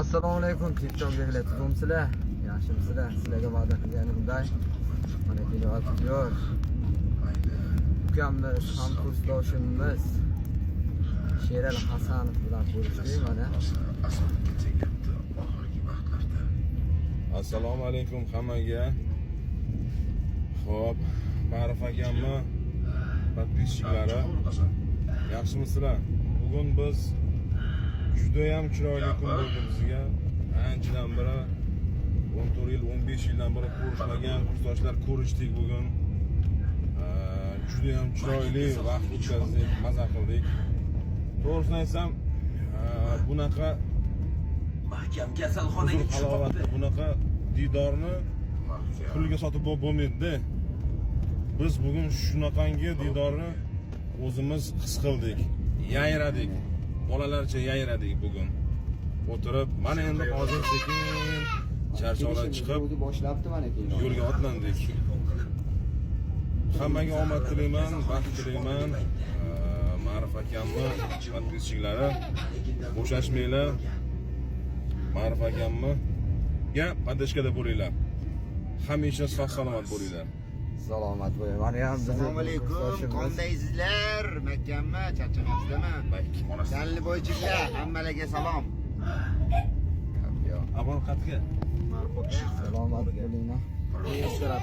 Assalomu alaykum, TikTokdagilar, tuzukmisizlar? Yaxshimisizlar? Sizlarga va'da qilganimday, mana kelyapti. Ukamiz, ham kursdoshimiz Sherali Hasanov bilan ko'rishdik mana. Asobga tegyapti oxirgi vaqtlarda. Assalomu alaykum hammaga. Xo'p, Ma'ruf akamni подписчиklari, yaxshimisizlar? Bugun biz juda ham chiroyli kun bo'ldi bizga. Anchadan beri, 14 yil, 15 yildan beri ko'rishmagan kursdoshlar ko'rishdik bugun. Juda ham chiroyli vaqt o'tkazdik, maza qildik. To'g'risini aytsam, bunaqa Mahkam kasalxonaga huzur tushib halovatli qolibdi. Bunaqa diydorni pulga sotib bo'lmaydi. Biz bugun shunaqangi diydorni o'zimiz his qildik, yayradik, bolalarcha yayradik bugun o'tirib. Mana endi hozir sekin charchoqdan chiqib O'zi boshlabdi mana keyin. Yo'lga otlandik. Hammaga omad tilayman, baxt tilayman. Ma'ruf akamni подписчиklari, bo'shashmanglar, Ma'ruf akamni ga поддержкада bo'linglar, hamisha sog' salomat bo'linglar. Salomat bo'ling. Mana ham bizni Assalomu alaykum. kursdoshimiz. Qandaysizlar? Mahkammi? Charchamayapsizlarmi? Dalli bo'ychiklar, hammalarga salom. Yo'q. Abon qatga. Salomat bo'linglar.